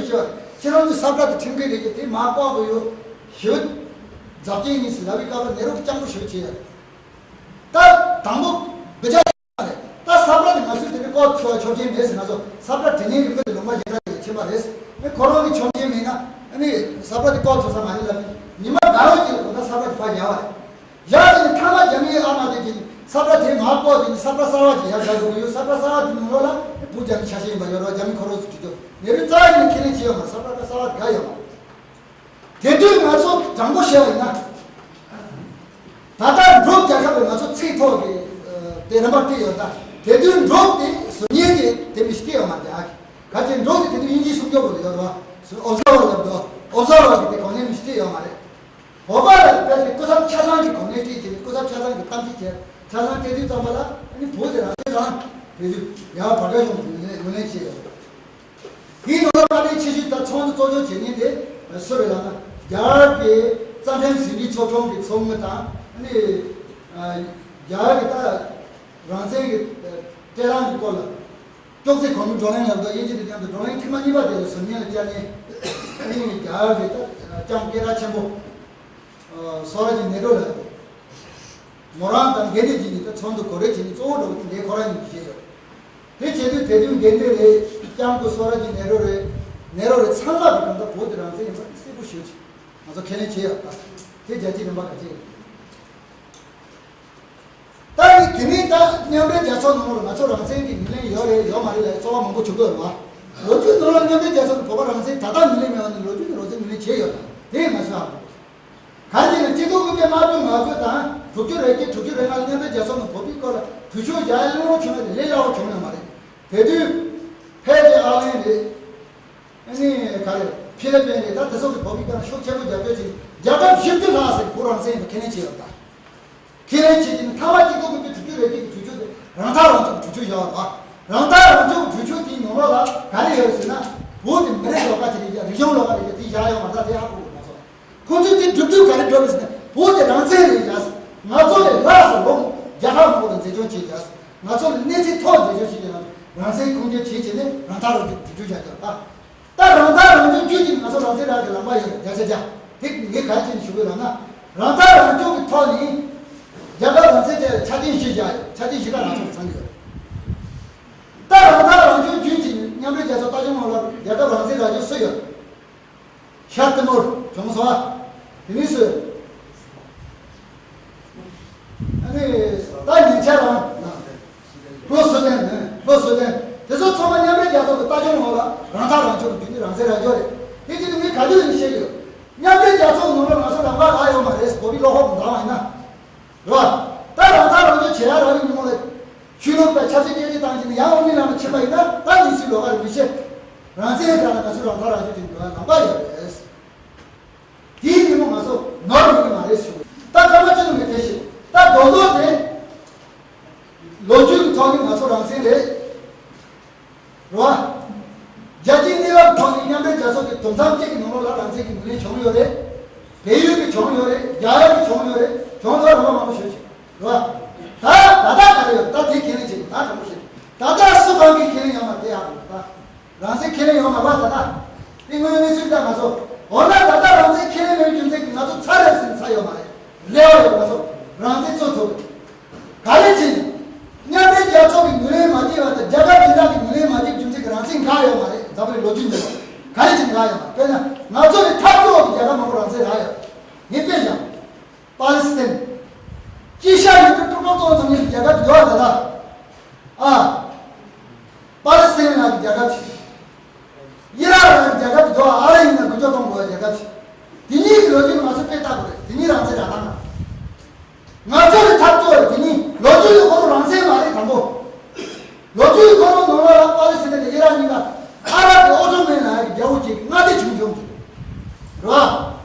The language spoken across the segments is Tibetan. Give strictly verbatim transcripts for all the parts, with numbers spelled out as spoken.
ཁྱེད་རང་ཚོས་ས་བཀྲ་དེ་ཁྲིམས་འགལ་རེད་ཀྱི་དེ་མ་བཀག་དགོས་ཡོད། ཞི་བའི་རྫབ་ཆེན་ཡིན་ཟེར་ལབ་པའི་སྐབས་ལ་ནེ་རུ་གི་སྤྱང་པོ་ཞི་བ་བྱས་ཡོད། ད་དང་པོ་བི་ཇ་རེད། ད་ས་བཀྲ་དེ་ང་ཚོས་དེ་ནས་བཀག་ཐུབ་པ་ཆོག་མཆན་མེད་ཟེར། ང་ཚོ་ས་བཀྲ་དེ་ནས་གི་མི་དེ་ལུང་པ་ཞེ་དྲག་ཡོད་ཁྱེད་པ་རེད། ཨ་ཁོ་རང་གི་ཆོག་མཆན་མེད་ན་ཨ་ནི་ས་བཀྲ་དེ་བཀག་ཐུབ་ས་མ་རེད་ལབ་ནས་ཉི་མ་དགའ་རོགས་ཀྱི་ལ་གོ་ད་ས་བཀྲ་དེ་ཕར་ཡར་བ་རེད། ཡར་དེ་ནས་མཐའ་མ་རྒྱ་མིའི་ཨ་མ་དེ་གིས་ས་བཀྲ་དེ་མར་བཀག་དེ་ནས་ས་བཀྲ་གསར་བ་ཅིག་ཡར་བཞག་དགོས་ཀྱི་ཡོད། ས་བཀྲ་གསར་བ་དེ་ནང་ལོགས་ལ་བུ་རྒྱ་མི་ཆ་ཤས་ཡིན་པ་ཡོད་རེད། རྒྱ་མི་ཁོ་རང་ཚོ་བྲིས་འདུག་ནེ་རུ་རྩ་ནས་ཁས་ལེན་བྱས་ཡོད་མ་རེད། ས་བཀྲ་གསར་བ་དགའ་ཡོད་མ་རེད། དེ་དུས་ང་ཚོ་དྲང་པོ་བཤད་པ་ཡིན་ན། ད་ལྟ་འབྲུག་རྒྱལ་ཁབ་ལ་ང་ཚོ་ཚིག་ཐོག་གི་དེ་རིམ་པ་བྲིས་ཡོད། ད་དེ་དུས་འབྲུག་དེ་ཟུར་ཉན་གྱི་དེ་མི་ཞིག་བྲིས་ཡོད་མ་རེད། ག་ཅི་འབྲུག་དེ་དེ་དུས་དབྱིན་ཇིའི་སྲུང་སྐྱོབ་པོ་ཡོད་རེད་བ། ཨོབ་ཟར་བར་ལབ་འདུག་ཨོབ་ཟར་བར་གྱི་དེ་གོང་ནས་མི་ཞིག་བྲིས་ཡོད་མ་རེད། བོད་པ་ལ་དཔེ་དེ་སྐུ་ཚབ་ཆ་ཚང་གི་གོང་ནས་བྲིས་བྱས་ནས་སྐུ་ཚབ་ཆ་ཚང་གི་གཏམ་བཤད་བྱས། ཆ་ཚང་བལྟས་དུས་ཙམ་པ་ལ་ཨ་ནི་བོད་དེ་རང་བཙན་རང་དེ་དུས་ཡར་བར་སྐད་གཞུང་དུ་ངོས་ལེན་བྱས་ཡོད། དེའི་ནང་ལ་བཀའ་དྲིན་ཆེ་ཤོས་ད་ཚོགས་འདུ་གཙོ་སྐྱོང་བྱེད་མཁན་དེ་སུ་རེད་ལབ་ན། རྒྱ་གར་གྱི་རྩ་ཁྲིམས་ཟིན་བྲིས་ཚོགས་ཆུང་གི་ཚོགས་མི་དང་ཨ་ནི་རྒྱ་གར་གྱི་ད་རང་བཙན་གྱི་སྤྲད་སྟངས་ཀྱི་སྐོར་ལ་ཅོག་ཙེ་གོང་མའི་བགྲོ་གླེང་ལབ་འདུག་དབྱིན་ཇི་དང་མཉམ་དུ་བགྲོ་གླེང་ཐེངས་མ་གཉིས་པ་དེ་ལ་ཟུར་ཉན་ལ་བཅར་ནས་ཨ་ནི་རྒྱ་གར་གྱི་ད་ལྕམ་སྐད་གྲགས་ཆེན་པོ། སོ་ར་ཇི་ནེ་རུ་ལ། མོ་རང་དང་འགན་འཁྲི་གཅིག་ནི་ད་ཚོགས་འདུ་གོ་སྒྲིག་བྱེད་མཁན་གཙོ་བོ་འདྲ་བོ་དེ་འདྲའི་ཁོ་རང་ཡིན་གྱི་བྱས་ཡོད། དེ་བྱེད་དུས་དེ་དུས་འགན་འཁྲི་རེད། ལྕམ་སྐུ་སོ་ར་ཇི་ནེ་རུ་རེད། ནེ་རུ་རེད། ཚང་མ་གི་གང་ལྟར་བོད་དེ་རང་བཙན་ཡིན་པ་གསལ་པོ་ཞུ་ཆེད་ང་ཚོ་ཁས་ལེན་བྱས་ཡོད་པ། དེ་རྒྱལ་སྤྱིའི་རིམ་པ་ག་ཚད་ཡོད། ད་ནི་དེ་ནས་ད་མཉམ་འབྲེལ་རྒྱལ་ཚོགས་ནང་ལ་ང་ཚོ་རང་བཙན་གྱི་ངོས་ལེན་ཡོད་རེད་ཡོད་མ་རེད་ལ་ཚོར་བ་མང་པོ་བྱུང་གི་ཡོད་རེད་བ། ལོ་རྒྱུས་ནང་ལ་མཉམ་འབྲེལ་རྒྱལ་ཚོགས་ཀྱི་བོད་པ་རང་བཙན་ད་ལྟ་ངོས་ལེན་མེད་པ་ནི་ལོ་རྒྱུས་ཀྱི་རང་བཙན་ངོས་ལེན་བྱས་ཡོད་ལ་དེ་ང་ཚོས་ཧ་གོ་དགོས། ག་རེ་ཡིན་ན་གཅིག་སྟོང་དགུ་བརྒྱ་ལྔ་བཅུ་ང་དགུ་དང་དྲུག་ཅུ་རེ་གཅིག་དྲུག་ཅུ་རེ་ལྔ་ལ་མཉམ་འབྲེལ་རྒྱལ་ཚོགས་ནང་བོད་པའི་སྐོར་ལ་གྲོས་ཆོད་རྒྱག་ཡ་གླེང་རོགས་བྱུང་བ་དེ་ལས་སླ་བོ་བྱུང་ཡོད་མ་རེད། དེ་དུས་ཕལ་ཆེར་ཨ་ལན་རེད། ཨ་ནི་ག་རེ་ཕི་ལི་པིན་རེད། ད་དེ་ཚོ་གི་བོད་པའི་སྐད་ན་ཤུགས་ཆེན་པོ་རྒྱབ་སྐྱོར་བྱས་རྒྱལ་ཁབ་བཞི་བཅུ་ལྷག་ཟེར་བོད་རང་བཙན་ཡིན་པ་ཁས་ལེན་བྱས་ཡོད་ད། ཁས་ལེན་བྱས་ཀྱི་མཐའ་མ་གཅིག་སྟོང་དགུ་བརྒྱ་དྲུག་ཅུ་རེ་གཅིག་གི་གྲོས་ཆོད་དེ་རང་ཐག་རང་གཅོད་ཀྱི་གྲོས་ཆོད་བཞག་པ་རེད་བ། རང་ཐག་རང་གཅོད་ཀྱི་གྲོས་ཆོད་དེའི་ནང་ལོགས་ལ་ག་རེ་ཡོད་ཟེར་ན། བོད་དེ་མི་རིགས་ལོགས་ཀ་ཅིག་རེད་ཀྱང་རིག་གཞུང་ལོགས་ཀ་རེད་ཀྱང་དེ་བཞག་ཡོད་མ་རེད། ད་དེ་ཧ་གོ་དགོས་ང་ཚོ། ཁོང་ཚོས་དེ་སྒྲུབ་དུས་ག་རེ་སྒྲུབ་རེད་ཟེར་ན། བོད་དེ་རང་བཙན་རེད་ཀྱང་ང་ཚོ་ལས་ལྷག་ཙམ་ལོག་རྒྱལ་ཁབ་མང་པོ་ལ་འཛིན་སྐྱོང་བྱེད་ཀྱང་ང་ཚོ་ལས་གནས་ཚད་མཐོ་འཛིན་སྐྱོང་བྱེད་ཀྱང་རང་བཙན་ཁུངས་སྐྱེལ་བྱེད་བྱས་ནས་རང་ཐག་རང་གཅོད་ཀྱི་གྲོས་ཆོད་བཞག་ཀྱང་ད། ད་རང་ཐག་རང་གཅོད་བརྒྱུད་ཀྱིས་ང་ཚོ་རང་བཙན་རག་གི་ལམ་པ་ཡོད་རེད། བརྒྱ་ཆ་བརྒྱ། དེ་ངས་ག་རེ་བྱས་ནས་ཞུ་དགོས་ལབ་ན། རང་ཐག་རང་གཅོད་ཀྱི་ཐོག་ནས་རྒྱལ་ཁབ་རང་བཙན་བཅས་ལ་ཆ་རྐྱེན་བཞི་བཞག་ཡོད། ཆ་རྐྱེན་བཞི་ཀ་ང་ཚོ་ལ་ཚང་གི་ཡོད། ད་རང་ཐག་རང་གཅོད་བརྒྱུད་ཀྱིས་མཉམ་འབྲེལ་རྒྱལ་ཚོགས་ལྟ་སྐྱོང་ནང་ལ་རྒྱལ་ཁབ་རང་བཙན་རག་རྒྱུ་སུ་ཡོད། ཤར་ཏི་མོར་བྱུང་སོང་ཨ། དེ་ནས་སུ། ཨ་ནི་ད་ཉིན་ཆ་རང་ལྷོ་སུ་ཏན་ལྷོ་སུ་ཏན་དེ་ཚོ་ཚང་མ་མཉམ་འབྲེལ་རྒྱལ་ཚོགས་ཀྱི་ལྟ་སྐྱོང་འོག་ལ་རང་ཐག་རང་གཅོད་ཀྱི་བརྒྱུད་ནས་རང་བཙན་རག་རྒྱུ་རེད། དེ་བརྒྱུད་ནས་ངས་ག་དུས་ཡིན་བཤད་ཀྱི་ཡོད། མཉམ་འབྲེལ་རྒྱལ་ཚོགས་ནང་ལ་ང་ཚོ་རང་དབང་རག་ཡོད་མ་རེད། བོད་པའི་བློ་ཁོག་མི་འདང་བ་ཡིན་ན། རེད་བ། ད་རང་ཐག་རང་གཅོད་བྱེད་ཡ་རག་གི་མི་འོང་ལ། ཆོས་ལུགས་དང་ཆབ་སྲིད་སྐད་ཆ་བཏང་བྱས་ནས་ཡང་དབུ་མའི་ལམ་ལ་ཕྱིན་པ་ཡིན་ན་ད་ནི་སུའི་ལོགས་ཀ་རེད་མི་ཤེས། རང་བཙན་རྒྱ་ལ་ང་ཚོས་རང་ཐག་རང་གཅོད་ཀྱི་འགྲོ་ཡ་ལམ་ཁ་ཡོད་རེད། དེའི་ཉིན་མོ་ང་ཚོ་ནོར་ཡོད་ཀྱི་མ་རེད་ཞུ། ད་སྐར་མ་གཅིག་ལ་མི་དེ་ཞིག་ད་རྡོག་རྡོག་དེ་ལོ་རྒྱུས་ཀྱི་ཐོག་ནས་ང་ཚོ་རང་བཙན་རེད། རེད་བ། རྒྱལ་སྤྱིའི་གནས་བབ་ཐོག་ནས་མཉམ་འབྲེལ་རྒྱལ་ཚོགས་ཀྱི་དུམ་མཚམས་གཅིག་གི་ནང་ལོགས་ལ་རང་བཙན་གྱི་ངོས་ལེན་བྱུང་ཡོད་རེད། བལ་ཡུལ་གྱི་བྱུང་ཡོད་རེད། རྒྱ་གར་གྱི་བྱུང་ཡོད་རེད། བྱུང་ཐོག་རང་དབང་མང་པོ་ཞིག་རེད་བ། ད་ད་ལྟ་ག་རེ་ཡོད་ད་དེ་ཁས་ལེན་བྱེད་དགོས། ད་དྲང་པོ་བཤད། ད་ལྟ་སུ་གང་གིས་ཁས་ལེན་ཡོད་མ་དེ་ཧ་གོ་ད། རང་བཙན་ཁས་ལེན་ཡོད་མ་རེད་ད་ལྟ། དེ་དངོས་ཡོད་གནས་ཚུལ་ལྟར་ང་ཚོ། འོ་ན་ད་ལྟ་རང་བཙན་ཁས་ལེན་མེད་རྒྱུ་མཚན་གྱིས་ང་ཚོ་ཚར་རེད་ཟེར་ཚར་ཡོད་མ་རེད། རེ་བ་ཡོད་ང་ཚོ་རང་བཙན་རྩོད་ཐུབ། ག་རེ་བྱས་ནས། མཉམ་འབྲེལ་རྒྱལ་ཚོགས་ཀྱི་ངོས་ལེན་མ་བྱས་པ་དང་རྒྱལ་ཁབ་དེ་དག་གི་ངོས་ལེན་མ་བྱས་རྒྱུ་མཚན་གྱིས་རང་བཙན་འགག་ཡོད་མ་རེད། འཛམ་བུ་གླིང་ལོ་རྒྱུས་འདི་ལ་ག་རེ་བྱས་ནས་འགག་ཡོད་མ་རེད། དཔེར་ན་ང་ཚོ་ནི་འཐབ་རྩོད་འོག་གི་རྒྱལ་ཁབ་མང་པོ་རང་བཙན་རག་ཡོད། ངས་དཔེ་བཞག་པ་ལི་སི་ཐན། དཀྱིལ་ཤར་ཡུལ་གྲུ་དཀྲུག་དཀྲོག་གཏོང་ཙམ་ཉིད་ཀྱི་རྒྱལ་ཁབ་ཡོད་པ་ད་ལྟ། ཨ། པ་ལི་སི་ཐན་ལ་རྒྱལ་ཁབ་ཅིག་ཨི་རག་ལ་རྒྱལ་ཁབ་ཅིག་འདུག་ཨ་རི་ཡིན་ན་འགུལ་སྐྱོད་གཏོང་དགོས་རྒྱལ་ཁབ་ཅིག་དེ་གཉིས་ཀྱི་ལོ་རྒྱུས་ང་ཚོ་དཔེ་ལྟ་དགོས་རེད། དེ་གཉིས་རང་བཙན་རག་སྟངས་ལ། ང་ཚོ་ལ་འཐབ་རྩོད་རེད། དེ་གཉིས་ལོ་རྒྱུས་ཀྱི་ཁོ་རང་རང་བཙན་མ་རེད་དང་པོ། ལོ་རྒྱུས་ཀྱི་ཁོ་རང་ནང་ལོགས་ལ་པ་ལི་སི་ཐན་དང་ཨི་རག་གཉིས་ཀ་ཨ་རབ་ཀྱི་ཨོ་ཏོ་མན་ལ་ཡ་གི་རྒྱལ་པོ་གཅིག་གི་མངའ་སྡེ་བྱུང་བྱུང་གི་རེད་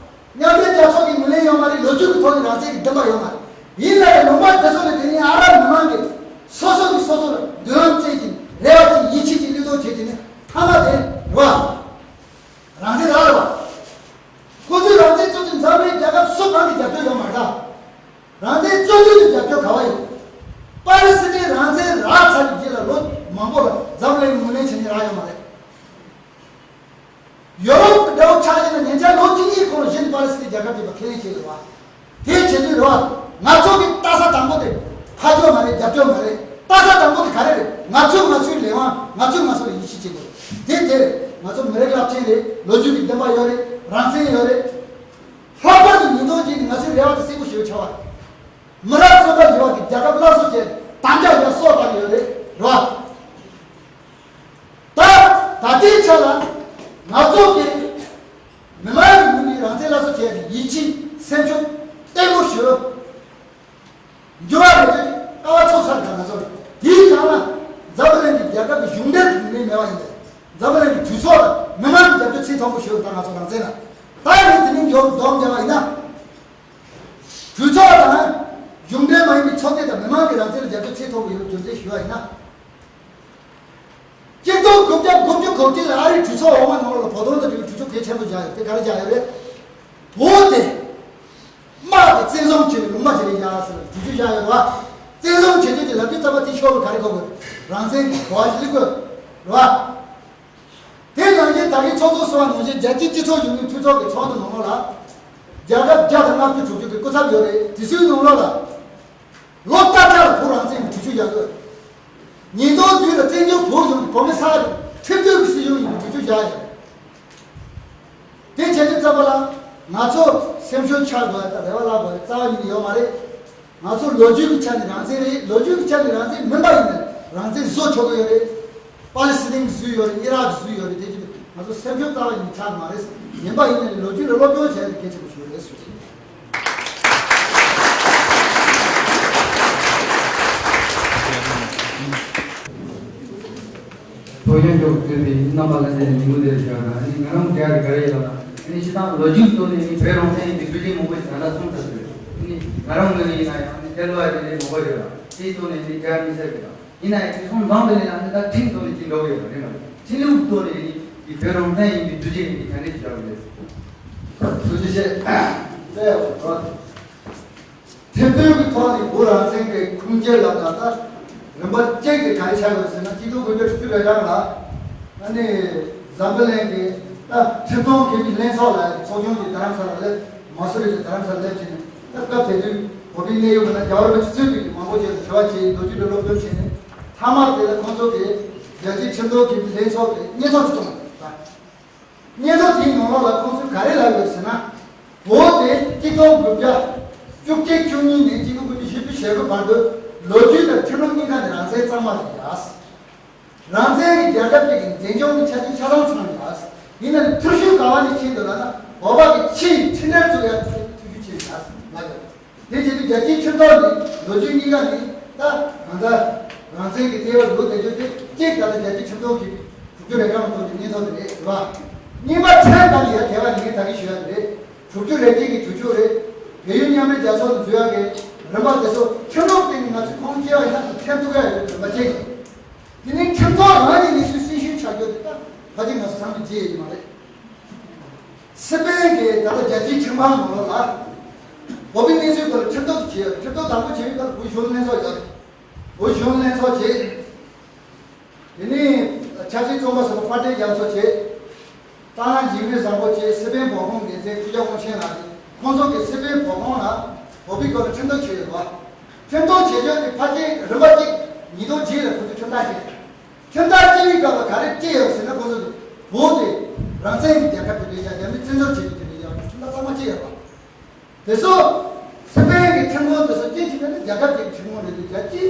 བ། མཉམ་འབྲེལ་རྒྱལ་ཚོགས་ཀྱི་ངོས་ལེན་ཡོད་མ་རེད། ལོ་རྒྱུས་ཀྱི་ཐོག་ནས་རང་བཙན་གྱི་འདུན་པ་ཡོད་མ་རེད། ཡིན་ནའི་ལུང་པ་དེ་ཚོ་ནས་དེ་ནས་ཨ་རབ་མི་མང་གིས་སོ་སོ་གིས་སོ་སོ་ལ་མདུན་ལམ་བཙལ་གྱིན་རེ་བ་གྱིན་ཡིད་ཆེས་ཀྱིན་བློས་གཏོང་བྱེད་ཀྱིན་ནས་མཐའ་མ་དེ་རེད་བ། རང་བཙན་རག་རེད་བ། ཁོ་ཚོས་རང་བཙན་རྩོད་དུས་འཛམ་གླིང་རྒྱལ་ཁབ་སུ་གང་གི་རྒྱབ་སྐྱོར་ཡོད་མ་རེད་ད། རང་བཙན་རྩོད་དུས་ཀྱི་རྒྱབ་སྐྱོར་ག་བ་ཡོད། པ་ལི་སི་ཐན་རང་བཙན་རག་ཚར་བའི་རྗེས་ལ་ལོ་མང་པོ་ལ་འཛམ་གླིང་ངོས་ལེན་བྱེད་མཁན་རག་ཡོད་མ་རེད། ཡོ་རོབ་ཀྱི་འདྲ་བོ་ཆགས་ཀྱི་ན་ཉེ་ཆར་ལོ་གཅིག་གཉིས་གོང་ལ་གཞི་ནས་པ་ལི་སི་ཐན་རྒྱལ་ཁབ་བྱེད་པ་ཁས་ལེན་བྱས་ཡོད་པ། དེ་བྱེད་དུས་རེད་བ། ང་ཚོ་གི་ལྟ་ས་དང་པོ་དེ་ཕར་ཕྱོགས་མ་རེད། རྒྱབ་ཕྱོགས་མ་རེད། ལྟ་ས་དང་པོ་དེ་ག་རེ་རེད། ང་ཚོས་ང་ཚོའི་ལས་དབང་། ང་ཚོས་ང་ཚོ་ལ་ཡིད་ཆེས་བྱེད་དགོས། དེ་དེ་རེད། ང་ཚོ་མི་རིགས་རླབས་ཆེན་རེད། ལོ་རྒྱུས་ཀྱི་བདེན་པ་ཡོད་རེད། རང་བཙན་ཡོད་རེད། ལྷག་པར་དུ་ཉིས་སྟོང་བརྒྱད་ནས་ང་ཚོའི་རེ་བ་དེ་གསལ་པོ་ཞེ་པོ་ཆགས་པ་རེད། མི་རབས་གསུམ་པ་བཞི་པ་གི་རྒྱལ་ཁབ་སླར་གསོ་བྱས་དམ་བཅའ་ཡར་སོ་བཏང་ཡོད་རེད། རེད་བ། ད་ད་ལྟའི་ཆ་ལ་ང་ཚོ་གི་མི་མང་གི་ངོས་ནས་རང་བཙན་སླར་གསོ་བྱས་ནས་ཡིད་ཆེས་སེམས་ཤུགས་བརྟན་པོ་ཞུ། འགྱུར་བ་མེད་པའི་ཀ་བ་ཚོགས་ཚར་ག་ང་ཚོར། དེའི་སྒང་ལ་འཛམ་བུ་གླིང་གི་རྒྱལ་ཁབ་ཀྱི་གཞུང་འབྲེལ་གྱི་མི་སྣ་མེད་པ་ཡིན་ཏེ། འཛམ་བུ་གླིང་གི་གྲོས་ཚོགས་དང་མི་མང་གི་རྒྱབ་སྐྱོར་ཆེས་མཐོན་པོ་ཞུ་ད་ང་ཚོ་རང་བཙན་ལ། ད་ཡིན་དེ་ནི་འགྱུར་སྡོམ་བརྒྱབ་པ་ཡིན་ན། གྲོས་ཚོགས་དང་གཞུང་འབྲེལ་མ་ཡིན་པའི་ཚོགས་སྡེ་དང་མི་མང་གི་རང་བཙན་ལ་རྒྱབ་སྐྱོར་ཆེས་མཐོན་པོ་ཡོད་པའི་རྒྱུ་མཚན་ཞུ་བ་ཡིན་ན། གཅིག་སྟོང་དགུ་བརྒྱ་དགུ་བཅུ་གོ་གཅིག་ལ་ཨ་རིའི་གྲོས་ཚོགས་འོག་མ་ནང་ལ་བོད་དོན་དང་འབྲེལ་བའི་གྲོས་ཆོད་གལ་ཆེན་པོ་བཞག་ཡོད། དེ་ག་རེ་བཞག་ཡོད་རེད། བོད་དེ་དམག་གི་བཙན་བཟུང་བྱས་ནས་ལུང་པ་ཞིག་ལ་བཞག་ཟེར་གྲོས་ཆོད་བཞག་ཡོད་རེད་བ། བཙན་བཟུང་བྱེད་རྒྱུ་དེ་ལབ་རྒྱུ་རྩ་བ་དེ་ཤོར་བ་ག་རེ་གོ་དགོས། རང་བཙན་གྱི་གོ་བ་ཞིག་སླེབས་དགོས་རེད་བ། དེ་ནང་བཞིན་ད་གིན་ཚོགས་གཙོ་གསུངས་པ་ནང་བཞིན་རྒྱལ་སྤྱིའི་སྤྱི་ཚོགས་ཡོངས་ཀྱི་འཐུས་ཚོགས་ཀྱི་ཚོགས་འདུ་ནང་ལོགས་ལ། རྒྱལ་ཁབ་བརྒྱ་དང་ལྔ་བཅུ་དྲུག་ཅུ་གི་སྐུ་ཚབ་ཡོད་རེད། དེ་ཚོའི་ནང་ལོགས་ལ། ལོ་ལྟར་ཆ་ལ་བོད་རང་བཙན་གྱི་གྲོས་ཆོད་བཞག་དགོས། ཉིས་སྟོང་བདུན་ལ་བཙན་བྱོལ་བོད་གཞུང་གི་བོད་མི་ས་ཁྲིམས་མཐུན་གྱི་སྲིད་གཞུང་ཡིན་པའི་གྲོས་ཆོད་བཞག་ཡོད། དེ་བྱས་དུས་ཙམ་པ་ལ་ང་ཚོ་སེམས་ཤུགས་ཆག་དགོས་དང་རེ་བ་བརླག་དགོས་རྩ་བ་ཉིད་ནས་ཡོད་མ་རེད། ང་ཚོ་ལོ་རྒྱུས་ཀྱི་ཆ་ནས་རང་བཙན་རེད། ལོ་རྒྱུས་ཀྱི་ཆ་ནས་རང་བཙན་མིན་པ་ཡིན་ན་རང་བཙན་བཟོ་ཆོག་གི་ཡོད་རེད། པ་ལི་སི་ཐན་གྱི་བཟོས་ཡོད་རེད། ཨི་རག་གི་བཟོས་ཡོད་རེད། དེ་ཅི་ང་ཚོ་སེམས་ཤུགས་རྩ་བ་ཉིད་ཆག་མ་རེད། ཡིན་པ་ཡིན་ན་ལོ་རྒྱུས་ལ་སློབ་སྦྱོང་བྱས་ཏེ་གལ་ཆེན་པོ་ཞིག་རེད་ཟེར། ཐོག་ཡོན་ཀྱོག་བརྩེ་བའི་རྣམ་པ་ལ་བརྟེན་ནས་ཉིན་མོ་འདིར་བཞག་ན་ནི་ང་རང་རྒྱ་རི་ག་རེ་ཡོད་ལ་ནི་སྤྱི་བཏང་ལོ་རྒྱུས་ཐོག་ནས་ནི་བོད་རང་བཙན་ཡིན་པའི་དུས་ཆེན་མང་པོ་ཞིག་ད་ལྟ་སོང་ཚར་ཡོད། ནི་ང་རང་ངོས་ནས་ཡིན་ན་ཡང་ནི་དེ་ལོ་ཡ་དེ་ལས་མང་པོ་ཡོད་ལ་དེའི་ཐོག་ནས་ནི་རྒྱ་མི་སེར་གི་དང་ཡིན་ན་ཡང་དེ་སོང་ཙང་དེ་ལས་ཡང་ནི་ད་ཁྲིམས་ཐོག་ནས་ཅི་འགྲོ་གི་ཡོད་རེད་མ་རེད། ཁྲིམས་ལུགས་ཐོག་ནས་ནི་དེ་བོད་རང་བཙན་ཡིན་པའི་དུས་ཆེན་ནི་ག་འདྲས་ཞིག་བཞག་གི་རེད། ཐུགས་རྗེ་ཆེ། ཁྲིམས་དོན་གྱི་ཐོག་ནས་བོད་རང་བཙན་གྱི་ཁུངས་སྐྱེལ་ལ་ད་ལྟ་རིམ་པ་གཅིག་གི་ག་རེ་ཆགས་ཡོད་ཟེར་ན་གཅིག་སྟོང་དགུ་བརྒྱ་དྲུག་ཅུ་རེ་གྲངས་ལ་ཨ་ནི་འཛམ་བུ་གླིང་གི་ད་ཁྲིམས་མཐུན་ཁེ་ཕན་ལྷན་ཚོགས་ལ་ཚོགས་ཆུང་གི་རྡ་རམ་ས་ལ་སླེབས། མ་སུ་རི་གི་རྡ་རམ་ས་ལ་སླེབས་བྱས་ནས་ད་སྐབས་དེ་དུས་བོད་པའི་གནད་ཡོད་པ་ན་རྒྱལ་བ་རིན་པོ་ཆེ་གཙོས་པའི་མང་པོ་ཅིག་ལ་དྲི་བ་བྱས། ལོ་རྒྱུས་ལ་སློབ་སྦྱོང་བྱས་ནས་མཐའ་མ་དེ་ལ་ཁོང་ཚོ་གིས་རྒྱལ་སྤྱིའི་ཁྲིམས་མཐུན་ཁེ་ཕན་ལྷན་ཚོགས་ཀྱི་སྙན་ཐོ་ཅིག་བཏང་བ་རེད། སྙན་ཐོ་དེའི་ནང་ལོགས་ལ་ཁོང་ཚོས་ག་རེ་ལབ་ཡོད་ཟེར་ན། བོད་དེ་གཅིག་སྟོང་དགུ་བརྒྱ་བཅུ་གཅིག་བཅུ་གཉིས་ནས་གཅིག་སྟོང་དགུ་བརྒྱ་བཞི་བཅུ་ཞེ་དགུ་བར་དུ་ལོ་རྒྱུས་དང་ཁྲིམས་ལུགས་གཉིས་ཀ་ནས་རང་བཙན་གཙང་མ་རེད་ཡ། རང་བཙན་གྱི་རྒྱལ་ཁབ་ཅིག་གི་འཛིན་སྐྱོང་གི་ཆ་རྐྱེན་ཆ་ཚང་ཚང་ཡོད། ཡིན་ན་ནི་འཐུས་ཤོར་ག་བ་ནས་ཕྱིན་འདུག་ལབ་ན་བོད་པ་གི་ཕྱིའི་འཕྲིན་ལས་བཙུགས་ཡ་འཐུས་ཤོར་ཕྱིན་ཡོད་ལབ་ཡོད། དེ་བྱེད་དུས་རྒྱལ་སྤྱིའི་ཁྲིམས་ཐོག་ནས་ལོ་རྒྱུས་གཉིས་ཀ་ནས་ད་ང་ཚོ་རང་བཙན་གྱི་ལྟེ་བར་ལོ་བསྡད་རྒྱུ་དེ་གཅིག་ད་ལྟ་རྒྱལ་སྤྱིའི་ཁྲིམས་ཐོག་གི་དྲུག་ཅུ་རེ་གྲངས་ཐོག་གི་སྙན་ཐོ་དེ་རེད་ཟེར་བ། གཉིས་པ་ཚན་ད་ནི་ཡ་དེ་བ་ནི་ད་གི་ཞུ་ཡ་དེ་རེད། དྲུག་ཅུ་རེ་གཅིག་གི་དུས་མཆོད་རེད། བལ་ཡུལ་མཉམ་འབྲེལ་རྒྱལ་ཚོགས་ནས་བཟོས་ཡ་གི་རིམ་པ་དེ་ཚོ་ཁྲིམས་ལུགས་སྟེང་ནས་ང་ཚོས་ཁུངས་སྐྱེལ་བ་ཡིན་ན་ཁྲིམས་ཐུག་ཡ་ཡོད་རིམ་པ་གཅིག་དེ་ནས་ཁྲིམས་ཐོག་རང་ཉིད་ནས་སུས་སྲི་ཞུ་བྱ་རྒྱུ་དེ་ད་ཕལ་ཆེར་ང་ཚོ་བསམ་གྱི་བརྗེད་ཡོད་ཀྱི་མ་རེད། སི་པན་གྱི་ད་ལྟ་རྒྱལ་སྤྱིའི་ཁྲིམས་ཁང་ནང་ལོགས་ལ། བོད་པའི་གནས་ཚུལ་སྐོར་ལ་ཁྲིམས་ཐོག་ཏུ་བྱས་ཡོད། ཁྲིམས་ཐོག་དང་པོ་བྱས་ཡོད་སྐབས་བོད་གཞུང་ལྷན་ཚོགས་ཡོད། བོད་གཞུང་ལྷན་ཚོགས་བྱས། དེ་ནས་ཆབ་སྲིད་བཙོན་པ་ཟུར་པ་དཔལ་ལྡན་རྒྱ་མཚོ་བྱས། སྟག་ལྷ་འཇིགས་མེད་བཟང་པོ་བྱས། སི་པན་བོད་ཁང་འགན་འཛིན་ཕུར་རྒྱལ་དབང་ཆེན་ལགས་ཀྱིས་ཁོང་ཚོ་གིས་སི་པན་བོད་ཁང་ལ་བོད་པའི་སྐོར་ལ་ཁྲིམས་ཐོག་བྱས་ཡོད་པ། ཁྲིམས་ཐོག་བྱེད་ཆོག་དེ་ཕལ་ཆེར་རིམ་པ་གཅིག་ཉིས་སྟོང་བརྒྱད་ལ་ཁོ་ཚོས་ཁྲིམས་ཐག་བཅད། ཁྲིམས་ཐག་བཅད་པའི་སྐབས་ལ་ག་རེ་བཅད་ཡོད་ཟེར་ན་ཁོ་ཚོས་བོད་དེ་རང་བཙན་གྱི་རྒྱལ་ཁབ་ཅིག་རེད་ཡ། རྒྱ་མིས་བཙན་འཛུལ་བྱེད་རྒྱུ་དེ་རེད་ཡ། ཁྲིམས་ཐག་གཙང་མ་བཅད་ཡོད་པ། དེ་ཚོ་སི་པན་གྱི་ཁྲིམས་ཁང་དེ་ཚོ་སྐྱེས་ཕྱིན་ནས་རྒྱལ་ཁབ་ཅིག་གི་ཁྲིམས་ཁང་རེད་དེ་རྒྱལ་སྤྱིའི་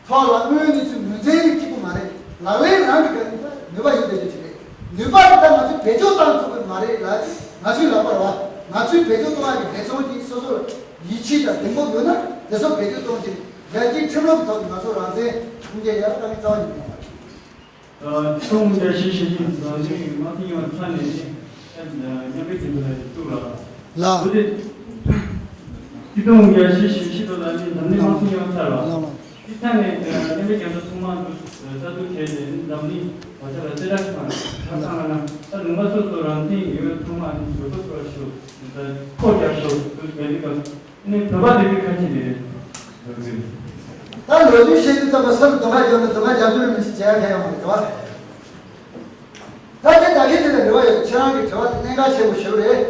ཐོག་ལ་དངོས་གནས་ཚུལ་ངོས་འཛིན་རིགས་གཅིག་པུ་མ་རེད། ལག་ལེན་རང་གི་ག་ནུས་པ་ཡོད་བསྡད་རྒྱུ་ཅིག་རེད། ནུས་པ་དེ་ད་ང་ཚོས་བེད་སྤྱོད་བཏང་ཐུབ་ཀྱི་མ་རེད་ལ་ང་ཚོའི་ལག་པར་བ་ང་ཚོས་བེད་སྤྱོད་གཏོང་ཡག་གི་འབད་བརྩོན་གྱིས་སོ་སོར་ཡིད་ཆེས་དང་གདེང་སྤོབས་ཡོད་ན་དེ་ཚོ་བེད་སྤྱོད་གཏོང་རྒྱུ་རེད། རྒྱལ་སྤྱིའི་ཁྲིམས་ལུགས་ཀྱི་ཐོག་ནས་ང་ཚོ་རང་བཙན་ཁུངས་སྐྱེལ་ཡག་དཀའ་ངལ་རྩ་བ་ཉིད་མེད་པ་རེད། ཨ། ཆིག་སྟོང་དགུ་བརྒྱ་བཞི་བཅུ་ཞེ་གཅིག་འཛམ་གླིང་དམངས་གཙོའི་ཉི་མ་ཚར་ནས་མཉམ་འབྲེལ་རྒྱལ་ཚོགས་ལ་གཏུག་ལ། ལ། བོད་དེ་ཆིག་སྟོང་དགུ་བརྒྱ་བཞི་བཅུ་ཞེ་བཞི་ལོ་ལ་ནི་འཛམ་གླིང་དམངས་གཙོའི་ཉི་མ་ཚར་བ། ལ་ལ། དེ་ཚར་ནས་མཉམ་འབྲེལ་རྒྱལ་ཚོགས་ཚང་མ་འདུ་ས་འདུ་བྱས་ཏེ་འཛམ་གླིང་བར་ཆ་ལ་གསལ་བསྒྲགས་ཞུ་བ་ཁ་སང་ལ་ན་ད་ལུང་པ་སོ་སོ་རང་བཙན་ཡོད་ཚང་མ་ནི་བོད་པ་ཚོ་ལ་ཞུ་ཁོ་རྒྱབ་ཤོག་འདུ་བྱས་དེ་ག་ནི་བོད་པ་དེ་གི་ཁ་ཆེ་དེ་རེད། ད་ལོ་རྒྱུས་བཤད་དུས་ཙམ་པ་སུ་ལ་དོ་ཁ་རྒྱབ་ན་དོ་ཁ་རྒྱབ་རྒྱུ་རེད། མི་ཞིག་བྱེད་ཡ་གང་ཡང་མ་རེད་བ། ད་དེ་ད་གིན་དེ་ལ་རེ་བ་ ཁྱེད་རང་གི་དྲི་བ་དེ་གནད་འགག་ཆེན་པོ་ཞིག་རེད།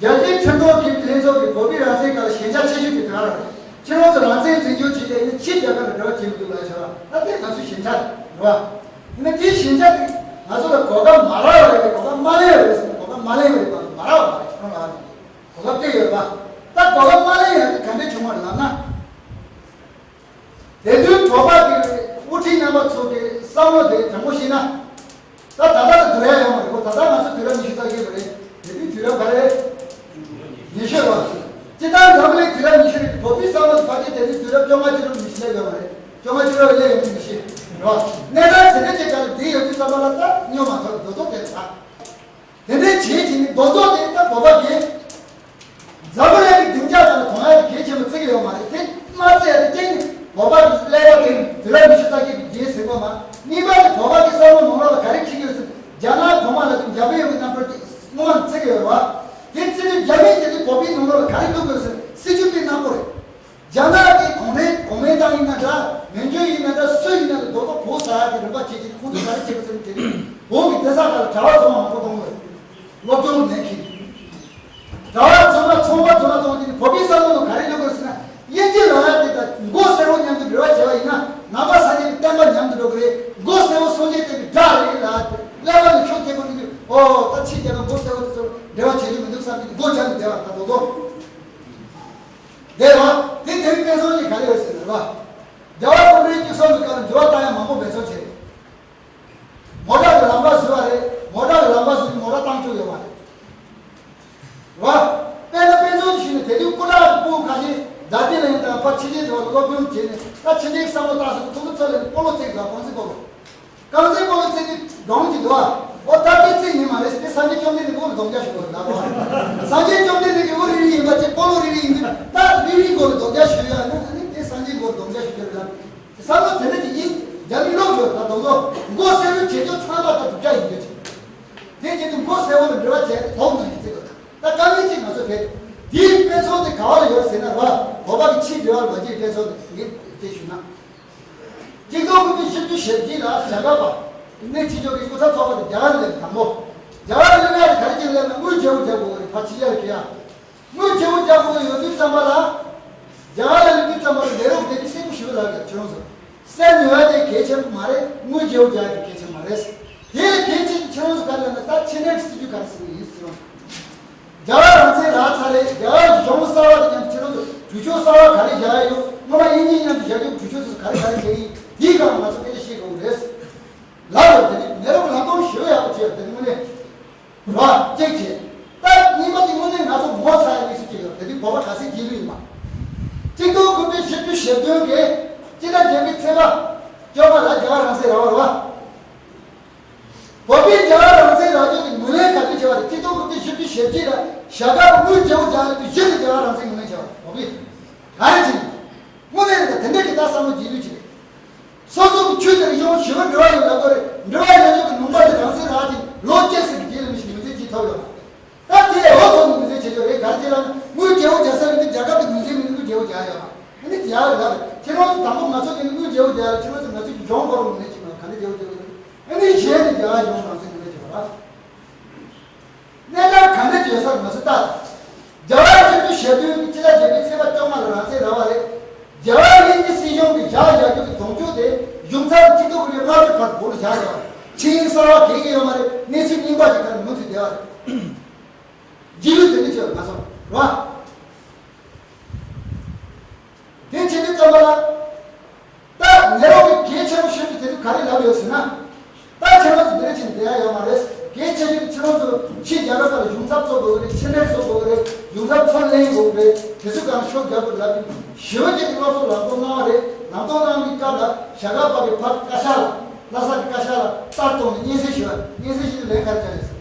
རྒྱལ་སྤྱིའི་ཁྲིམས་དོན་འགན་འཁུར་ལྷན་ཚོགས་ཀྱིས་བོད་པའི་རང་བཙན་སྐོར་ལ་ཞན་ཆ་ཆེ་ཤོས་དེ་ག་རེ་རེད། ཁྱེད་རང་ཚོ་རང་བཙན་འཛིན་སྐྱོང་བྱེད་ཀྱི་ཡིན་ན་ཕྱིའི་རྒྱལ་ཁབ་ལ་འབྲེལ་བ་བྱེད་མི་འདུག་ལབ་བྱས་པ་ད་དེ་ང་ཚོའི་ཞན་ཆ་རེད་རེད་བ། ཡིན་ན་དེའི་ཞན་ཆ་དེ་ང་ཚོ་ལ་གོ་སྐབས་མ་རག་པ་རེད། གོ་སྐབས་མ་ལེན་པ་རེད་ཟེར་ན་གོ་སྐབས་མ་ལེན་པ་རེད་པ། མ་རག་པ་རེད། ཁྱེད་རང་ལ་གོ་སྐབས་སྤྲད་ཡོད་པ། ད་གོ་སྐབས་མ་ལེན་ཡག་དེ་ག་འདྲས་བྱུང་བ་རེད་ལབ་ན། དེ་དུས་བོད་པ་གི་དབུ་ཁྲིད་རྣམ་པ་ཚོ་གི་བསམ་བློ་དེ་དྲང་པོ་བཤད་ན། ད་ད་ལྟ་ལ་བསྡུར་ཡ་ཡོད་མ་རེད་གོ། ད་ལྟ་ང་ཚོ་དུས་རབས་ཉི་ཤུ་རྩ་བརྒྱད་པ་རེད། དེ་དུས་དུས་རབས་ག་རེ་རེད། ཉི་ཤུ་རེད་བ། སྤྱིར་བཏང་འཛམ་བུ་གླིང་དུས་རབས་ཉི་ཤུ་རེད། བོད་པའི་བསམ་བློ་དེ་ཕལ་ཆེར་དེ་དུས་དུས་རབས་བཅོ་ལྔ་བཅུ་དྲུག་ཉི་ཤུ་ལ་ཡོད་མ་རེད། བཅོ་ལྔ་བཅུ་དྲུག་ལ་ཡོད་མི་ཤེས་རེད་བ། གནས་སྟངས་དེ་འདྲ་ཅིག་སྒང་ལ་བསྡད་ཡོད་དུས་ཙམ་པ་ལ་ད་སྨྱོ་མ་ཐག་རྡོག་རྡོག་དེ་ད། དེ་འདྲའི་བྱེད་ཀྱི་ནི་རྡོག་རྡོག་དེ་ལྟ་བོད་པ་གིས། འཛམ་བུ་གླིང་གི་སྡིངས་ཆ་ནང་ལ་གཏོང་ཡ་དེ་གལ་ཆེན་པོ་བརྩི་གི་ཡོད་མ་རེད། དེ་མ་བརྩི་ཡ་དེ་རྐྱེན་གྱིས་བོད་པ་གི་ཀླད་པ་དེ་དུས་རབས་ཉི་ཤུ་རྩ་བརྒྱད་ཀྱི་རྗེས་ཟིན་པ་མ། གཉིས་པ་དེ་བོད་པ་གི་བསམ་བློ་ནང་ལོགས་ལ་ག་རེ་འཁྲིད་ཀྱི་ཡོད་ཟེར་ན། རྒྱ་ནག་གོང་མ་ལ་དེ་འཇར་པན་ཡོད་པའི་རྣམ་པར་དེ་སྔོན་མ་བརྩི་གི་ཡོད་རེད་བ། དེ་བརྩི་དུས་རྒྱ་མི་དེ་དུས་བོད་པའི་ནང་ལོགས་ལ་ག་རེ་གཏོང་གི་ཡོད་ཟེར་ན་སྲིད་ཇུས་དཔེ་ནག་པོ་རེད། རྒྱ་ནག་གི་གོང་རིམ་གོང་མའི་ཏང་ཡིན་ན་འདྲ། མན་ཇུ་ཡིན་ན་འདྲ། སུ་ཡིན་ན་འདྲ། རྡོག་རྡོག་བོ་ཟ་ཡག་གི་རིམ་པ་བྱེད་ཀྱི་ཁོང་ཚོ་ག་རེ་བྱེད་པ་ཟེར་ན། དེ་ནི་བོད་ཀྱི་བསྡད་ས་ཁག་ལ་གྲྭ་བ་ཚང་མ་མང་པོ་གཏོང་གི་རེད། སློབ་སྦྱོང་ལེན་མཁན། གྲྭ་བ་ཚང་མ་ཚོང་པ་ཚང་མ་གཏོང་དེ་ནི་བོད་པའི་བསམ་བློ་ནང་ག་རེ་སླེབས་དགོས་ཟེར་ན། དབྱིན་ཇི་ལབ་ཡག་དེ་དང་མགོ་སེར་པོ་མཉམ་དུ་འབྲེལ་བ་བྱས་པ་ཡིན་ན་ནང་པ་སངས་རྒྱས་ཀྱི་བསྟན་པ་ཉམས་སུ་འགྲོ་གི་རེད། མགོ་སེར་པོ་སངས་རྒྱས་བསྟན་པའི་དགྲ་རེད་ལབ་ཡག་དེ་ཀླད་པ་ནས་ཤོག་རྒྱག་དགོས་ནི་དུས། ཨོ་ད་ཕྱི་རྒྱལ་ཁབ་མགོ་སེར་པོ་དེ་ཚོར་འབྲེལ་བ་བྱེད་རྒྱུ་མི་འདུག་བསམ་གྱི་མགོ་རྒྱག་ནས་བསྡད་པ་ད་རྡོག་རྡོག་དེ་རེད་བ། དེ་དེ་རིང་དཔེ་མཚོན་ཞིག་ག་རེ་ཡོད་ཟེར་ན་རེད་བ། རྒྱལ་བ་ཀོང་སྤྲུལ་སྐུ་གསུམ་གྱི་སྐབས་ལ་འགྱུར་བ་བཏང་ཡག་མང་པོ་འབད་བརྩོན་བྱས་རེད། མོ་ཊ་གི་ལམ་ཁ་བཟོས་པ་རེད། མོ་ཊ་གི་ལམ་ཁ་བཟོས་ནས་མོ་ཊ་བཏང་བཅུག་ཡོད་པ་རེད། རེད་བ། དཔེར་ན་དཔེ་མཚོན་ཞིག་ནི་དེ་དུས་སྐུ་དྲག་གི་སྤུ་གུ་ཁ་ཤས་རྡ་སྟེང་ལ་ཡིན་དང་ཕར་ཕྱི་རྒྱལ་དུ་བ་སློབ་སྦྱོང་བྱས་ནས་ད་ཕྱི་རྒྱལ་གྱི་བསམ་བློ་བཏང་སོང་། ཁོ་ཚོ་ཚོ་ལ་སྤོ་ལོ་རྩེད་དང་རྐང་རྩེད་སྤོ་ལོ། རྐང་རྩེད་སྤོ་ལོ་རྩེ་དུས་སྒྲུང་གི་འདུག་བ། ཨོ་ད་དེ་རྩེ་ཡིན་མ་རེད། དེ་སངས་རྒྱས་བཅོམ་ལྡན་འདས་ཀྱི་དབུ་ལ་རྡོག་རྒྱག་ཞུ་དགོས་རེད་ལབ་བ། སངས་རྒྱས་བཅོམ་ལྡན་འདས་ཀྱི་དབུ་རིལ་རིལ་ཡིན་པ་བྱས། སྤོ་ལོ་རིལ་རིལ་ཡིན་དུས་ད་རིལ་རིལ་མགོ་ལ་རྡོག་རྒྱག་ཞུ་ཡ་ན་ཨ་ནི་དེ་སངས་རྒྱས་མགོ་ལ་རྡོག་རྒྱག་ཞུ་རྒྱུ་རེད་ལབ། བསམ་བློ་དེ་འདྲ་ཅིག་ཡིན། རྒྱ་མི་ལོག་འགྲོ་ད་རྡོག་རྡོག་མགོ་སེར་པོའི་བྱེད་སྤྱོད་ཚང་མ་ད་རྡོག་རྒྱག་ཡིན་རྒྱུ་ཅིག་དེ་བྱེད་དུས་མགོ་སེར་པོ་ལ་འབྲེལ་བ་བྱས་ཏེ་དོགས་གནང་ཡིན་ཚེ་དགོས། ད་དཀའ་ངལ་ཅིག་ང་ཚོ་དེ་དེའི་དཔེ་མཚོན་དེ་ག་བ་ལ་ཡོད་ཟེར་ན་རེད་བ། བོད་པ་གི་ཕྱིའི་འབྲེལ་བ་ལ་མ་བརྗེད་དཔེ་མཚོན་དེ་ངས་དེ་ཞུས་ན། གཅིག་སྟོང་དགུ་བརྒྱ་བཞི་བཅུ་ཞེ་བརྒྱད་ལ་ཞྭ་སྒབ་པ་གནས་ཆེ་མཆོག་གི་སྐུ་ཚབ་ཚོགས་པ་དེ་རྒྱ་གར་ལ་སླེབས་དང་པོ། རྒྱ་གར་སླེབས་ཡག་དེ་ག་རེ་བྱས་སླེབས་ན་དངུལ་རྒྱག་དགོས་རྒྱག་དགོས་རེད། ཕར་ཕྱི་རྒྱལ་ལ་ཁྱེར་ཡག་དངུལ་རྒྱག་དགོས་རྒྱག་དགོས་ཡོད་དུས་ཙམ་པ་ལ། རྒྱ་གར་ལ་སླེབས་དུས་ཙམ་པ་ལ་ལས་རོགས་དེ་དུས་གསལ་པོ་ཞེ་པོ་ལབ་ཡོད། ཁྱེད་རང་ཚོ་གསལ་ཉོ་ཡག་དེ་གལ་ཆེན་པོ་མ་རེད། དངུལ་རྒྱག་དགོས་རྒྱག་ཡག་དེ་གལ་ཆེན་མ་རེད། དེ་ལས་གལ་ཆེ་ཤོས་ཁྱེད་རང་ཚོ་ག་རེ་ལབ་ན་ད་ཕྱི་འབྲེལ་གྱི་སྲིད་ཇུས་ག་རེ་བཟུང་གི་ཡིན་ཟེར་ན། རྒྱ་གར་རང་བཙན་རག་ཚར་རེད། རྒྱ་གར་གཞུང་གསར་པ་དང་མཉམ་དུ་ཁྱེད་རང་ཚོ་གྲོས་ཆོད་གསར་པ་ག་རེ་བཞག་ཡ་ཡོད། སྔོན་མ་དབྱིན་ཇི་མཉམ་དུ་བཞག་རྒྱུ་གྲོས་ཆོད་དེ་ཚོ་ག་རེ་ག་རེ་བྱས་ཡིན། དེའི་སྒང་ང་ཚོ་སྐད་ཆ་བཤད་དགོས་རེད། ལབ་ཡོད། དེ་ནི་ནེ་རོ་ལམ་སྟོན་ཞུ་ཡག་པོ་བྱས་ཡོད། དེ་ནི་དངོས་གནས། རེད་བ། གཅིག་བྱས། ད་གཉིས་པ་དེ་དངོས་གནས་ང་ཚོ་ངོ་ཚ་ཡ་གནས་ཚུལ་ཅིག་ཡོད། དེ་དུས་བོད་པ་ག་ཚད་རྒྱལ་གླུ་ཡིན་པ། གཅིག་སྟོང་དགུ་བརྒྱ་བཞི་བཅུ་ཞེ་བདུན་གྱི་སྤྱི་ཟླ་བརྒྱད་པའི་ཚེས་པ་བཅོ་ལྔ་ལ་རྒྱ་གར་རང་བཙན་རག་པ་རེད་བ། བོད་པས་རྒྱ་གར་རང་བཙན་རག་རྒྱུ་དེ་ངོས་ལེན་ག་དུས་བྱས་པ་རེད། གཅིག་སྟོང་དགུ་བརྒྱ་བཞི་བཅུ་ཞེ་གཅིག་ལ་ཞྭ་སྒབ་དངུལ་རྒྱག་དགོས་རྒྱག་ཡག་དུས་གཞི་ནས་རྒྱ་གར་རང་བཙན་ངོས་ལེན་བྱས་པ་རེད། བོད་པས་ག་རེ་བྱས་ནས། དངོས་གནས་རེད། ད་དེ་འདྲ་གི་ད་བསམ་བློ་རྒྱས་ལུགས་ཅིག་རེད། སོ་སོ་གི་ཆོས་དེར་ཡོང་ཞི་བའི་འབྲེལ་བ་ཡོད་ལབ་དགོས་རེད། འབྲེལ་བ་ཡོད་ཆོག་གི་ལུང་པ་དེ་རང་བཙན་རག་ཅིང་ལོ་བཅུ་ཙམ་གི་རྗེས་ལ་མི་ཞིག་ངོས་འཛིན་བྱེད་ཐུབ་ཡོད་ལ། ད་དེ་ལས་འོ་ཐོག་ནས་ངོས་འཛིན་བྱེད་ཆོག་རེད། ག་རེ་བྱེད་ལབ་ན་དངུལ་རྒྱག་དགོས་རྒྱག་ས་ཡོད་དུས་རྒྱལ་ཁབ་ཀྱི་ངོས་འཛིན་མི་འདུག་དངུལ་རྒྱག་དགོས་རྒྱག་ཡ་ཡོད་མ་རེད། ཨ་ནི་རྒྱག་ཡོད་ལབ་རེད། ཁྱེད་རང་ཚོ་དང་པོ་ང་ཚོ་དེ་ནི་དངུལ་རྒྱག་དགོས་རྒྱག་ཡ་ལ་ཁྱེད་རང་ཚོ་ང་ཚོ་གི་གཞུང་སྐོར་ལ་ངོས་ལེན་བྱེད་མ་ག་འདྲ་རྒྱག་དགོས་རྒྱག་དགོས། ཨ་ནི་གཞན་ནས་རྒྱ་གར་གཞུང་རང་བཙན་ངོས་ལེན་བྱེད་པ་རེད། གནས་སྟངས་ག་འདྲ་ཅིག་ཡོད་ས་ང་ཚོ་ལྟ། རྒྱ་གར་ཆེན་པོའི་ཞི་བདེའི་སྤྱི་ཟླ་བརྒྱད་པའི་ཚེས་པ་བཅོ་ལྔ་ལ་རང་བཙན་རག་པ་རེད། རྒྱ་གར་དབྱིན་ཇི་སྲིད་གཞུང་གིས་བཞག་བཞག་རྒྱུ་གི་དོན་གཅོད་དེ་གཞུང་ཚབ་གཅིག་སྟོང་དགུ་བརྒྱ་ལྔ་བཅུ་བར་དུ་སྒོ་ལ་བཞག་ཡོད། ཆིངས་ཡིག་གསར་བ་འགེལ་གྱི་ཡོད་མ་རེད། གནས་ཚུལ་རྙིང་པ་ཞིག་ག་རེ་མུ་མཐུད་བསྡད་པ་རེད། རྗེས་ལུས་དེ་འདྲ་ཅིག་ཡོད་ང་ཚོ་རེད་བ། དེ་བྱེད་དུས་ཙམ་པ་ལ། ད་ནེ་རོ་གིས་གལ་ཆེན་པོ་ཤོས་དེ་དེ་དུས་ག་རེ་ལབ་ཡོད་ཟེར་ན། ད་ཁྱེད་རང་ཚོ་འདི་རེ་ཕྱིན་བསྡད་ཡ་ཡོད་མ་རེད། གལ་ཆེ་ཤོས་དེ་ཁྱེད་རང་ཚོ་ཕྱི་རྒྱལ་ཁབ་ཁག་ལ་གཞུང་ཚབ་བཙུགས་དགོས་ཀྱི་རེད། ཕྱི་འབྲེལ་བཙུགས་དགོས་ཀྱི་རེད། གཞུང་ཚབ་ཚུར་ལེན་དགོས་ཀྱི་རེད། དེ་ཚོའི་སྒང་ཤུགས་རྒྱག་དགོས་ལབ་ཀྱི་ཞི་བ་ཅན་གྱི་སློབ་གསོ་ལམ་སྟོན་གནང་བ་རེད། ལམ་སྟོན་གནང་བའི་སྐབས་ལ་བྱ་དགའ་པ་གི་ཕར་བཀའ་ཤག་ལ་ལྷ་ས་གི་བཀའ་ཤག་ལ་ལྟར་གཏོང་ནས་སྙན་སེང་ཞུས་པ་རེད། སྙན་སེང་ཞུས་ཏེ་ལན་ག་རེ་བྱ་རེད་ཟེར།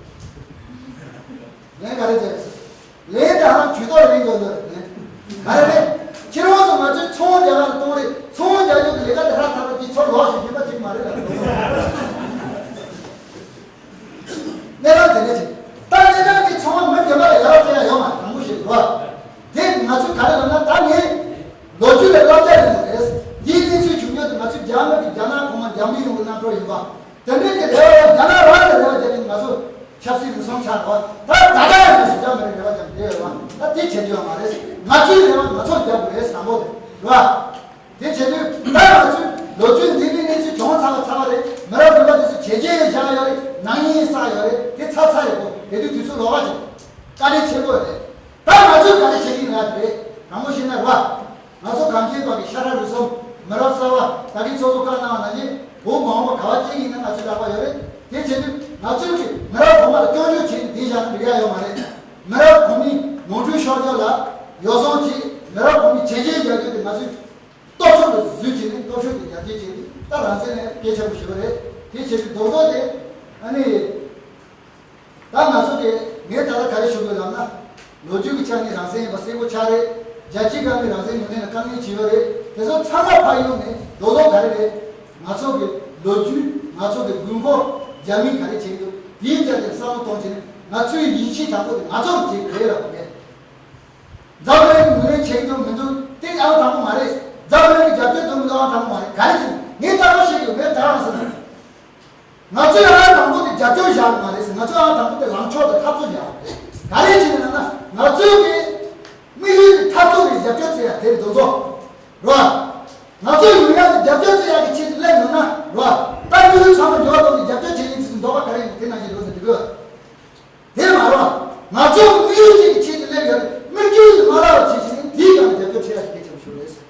ལན་ག་རེ་བྱ་རེད་ཟེར། ལན་དེ་ཧ་ཇུས་གཏོགས་རེད་འདོད་འདོད་རེད། ག་རེ་རེད། ཁྱེད་རང་ཚོ་ང་ཚོའི་ཚོང་རྒྱག་ག་ལ་གཏོང་རེད། ཚོང་རྒྱག་རྒྱུ་གི་ལས་ཀ་དེ་ཧྲ་ཐག་པ་དེ་ཚོར་ལོག་ཞིག་རྒྱུ་མ་ཅིག་མ་རེད་ལ། གནས་སྟངས་དེ་འདྲ་ཅིག་ད་གནས་སྟངས་དེ་ཚང་མ་མི་སྡེ་པ་ལ་ཡག་ཅན་ཡང་ཡོད་མ་རེད། དྲང་པོ་ཞིག་རེད་བ། དེ་ང་ཚོས་ག་རེ་ལབ་ན་ད་ངས་ལོ་རྒྱུས་ལ་བསླབ་བྱ་ལེན་དགོས་རེད། འདིའི་གནས་ཚུལ་བྱུང་རྒྱུ་དེ་ང་ཚོས་རྒྱ་མི་གི་རྒྱ་ནག་གོང་མ་འཇམ་པའི་ཡོང་གི་རྣམ་གྲོལ་ཡིན་པ། དེ་འདྲའི་གི་རེ་བ་ཡང་རྒྱ་ནག་རང་ལ་རེ་བ་བརྒྱབ་ནས་ང་ཚོ། ཆབ་སྲིད་རུལ་སུངས་ཆགས་འགྲོ་བ། ད་ད་ལྟ་ཡང་སུ་ཅང་མི་རེད། རེ་བ་ཅང་དེ་ཡོད་བ། ད་དེ་བྱེད་རྒྱུ་ཡང་མ་རེད། ང་ཚོའི་རེ་བ་ང་ཚོར་རྒྱབ་དགོས་རེད། དང་པོ་དེ་རེད་བ། དེ་བྱེད་དུས་ད་ང་ཚོས་ལོ་རྒྱུས་འདི་འདྲའི་གནས་ཚུལ་བྱུང་ཚར་བ་ཚར་བ་རེད། མི་རབས་རྒན་པ་དེ་ཚོས་བྱས་རྗེས་བཞག་ཡོད་རེད། ནག་ཉེས་བསགས་ཡོད་རེད། དེ་ཚར་ཚར་ཡོད་དགོས། དེ་དུས་དུས་ཚོད་ལོག་པ་ཅིག་དཀའ་ལས་ཆེན་པོ་རེད། ད་ང་ཚོས་ག་རེ་བྱེད་ཀྱི་ཡིན་ན་དེ་རེད། དྲང་པོ་བཤད་ན་རེད་བ། ང་ཚོ་གངས་ཅན་པ་གི་ཤ་ཁྲག་རུས་གསུམ་མི་རབས་གསར་བ། ད་གིན་ཚོགས་གཙོ་བཀའ་གནང་བ་ནང་བཞིན་བོད་མ་འོངས་པ་ག་བ་སྐྱེ་གི་ཡིན་ན་ང་ཚོའི་ལག་པ་ཡོད་རེད། དེ་བྱེད་དུས་ང་ཚོའི་གི་མི་རབས་གོང་མ་ལ་སྐྱོན་བརྗོད་བྱེད་ནས་བསྡད་བཞག་ན་འགྲིག་ཡ་ཡོད་མ་རེད། མི་རབས་གོང་མའི་ནོར་འཁྲུལ་ཤོར་རྒྱུ་ལ་ཡོ་བསྲང་བྱེད། མི་རབས་གོང་མའི་བྱས་རྗེས་རྒྱག་རྒྱུ་དེ་ང་ཚོའི་སྟོབས་ཤུགས་ལ་བཟོས་བྱས་ནས་སྟོབས་ཤུགས་དེ་རྒྱ་སྐྱེད་བྱས་ནས་ད་རང་བཙན་ལ་གལ་ཆེན་པོ་ཞིག་རེད། དེ་བྱེད་དུས་རྡོག་རྡོག་དེ་ཨ་ནི། ད་ང་ཚོ་གི་ངས་ད་ལྟ་ག་རེ་ཞུ་དགོས་ལབ་ན། ལོ་རྒྱུས་ཀྱི་ཆ་ནས་རང་བཙན་ཡིན་པ་གསལ་པོ་ཆགས་རེད། རྒྱལ་སྤྱིའི་སྒང་ནས་རང་བཙན་ངོས་ལེན་ལ་དཀའ་ངལ་བྱས་ཡོད་རེད། དེ་ཚོ་ཚང་མ་ཕར་གཡུགས་ནས་རྡོག་རྡོག་ག་རེ་རེད། ང་ཚོ་གི་ལོ་རྒྱུས། ང་ཚོ་གི་དགོས་མཁོ། རྒྱ་མིས་ག་རེ་བྱེད་ཀྱི་འདུག་དེའི་རྒྱབ་ནས་བསམ་བློ་གཏོང་བྱས་ནས་ང་ཚོའི་ཡིད་ཆེས་དྲག་པོ་དེ་ང་ཚོར་བྱེད་དགོས་ལབ་པ་རེད། འཛམ་བུ་གླིང་གི་ངོས་ལེན་བྱེད་ཀྱི་འདུག་མི་འདུག་དེ་ཨང་དང་པོ་མ་རེད། འཛམ་བུ་གླིང་གི་རྒྱབ་སྐྱོར་འདུག་མི་འདུག་ཨང་དང་པོ་མ་རེད། ག་རེ་བྱེད་ངས་ལྟ་བ་བཤད་ཀྱི་ཡོད། ངས་ད་རང་ཟེར་ན། ང་ཚོས་ཨང་དང་པོ་དེ་རྒྱབ་སྐྱོར་བཞག་མ་རེད་ཟེར། ང་ཚོས་ཨང་དང་པོ་དེ་ལངས་ཕྱོགས་དང་འཐབ་རྩོད་བཞག་རེད། ག་རེ་བྱས་ནས་ལབ་ན་ང་ཚོའི་གི་དམིགས་ཡུལ་དེ་འཐབ་རྩོད་རེད། རྒྱབ་སྐྱོར་བྱེད་ཡ་དེ་རེད་འདུག་ཚོ་རེད་བ། ང་ཚོས་ཡོང་ཡ་དེ་རྒྱབ་སྐྱོར་བྱེད་ཡ་གི་ཆེད་དུ་སླེབས་ཡོང་ན་རེད་བ། ད་དམིགས་ཡུལ་ཚང་མ་འགྱུར་བ་གཏོང་ནས་རྒྱབ་སྐྱོར་བྱེད་ཡིན་ཟེར་འདོད་པ་ག་རེ་ཡིན་དེ་ནང་བཞིན་འགྲོ་ཟེར་འགྲིག་གི་དེ་མ་རེད་བ། ང་ཚོ་དམིགས་ཡུལ་གཅིག་གི་ཆེད་དུ་སླེབས་ཡོད་རེད། དམིགས་ཡུལ་དེ་མ་བརླག་པ་བྱེད་བཞིན་དེའི་སྒང་ལ་རྒྱབ་སྐྱོར་བྱེད་ཡ་དེ་གལ་ཆེན་པོ་ཞིག་རེད།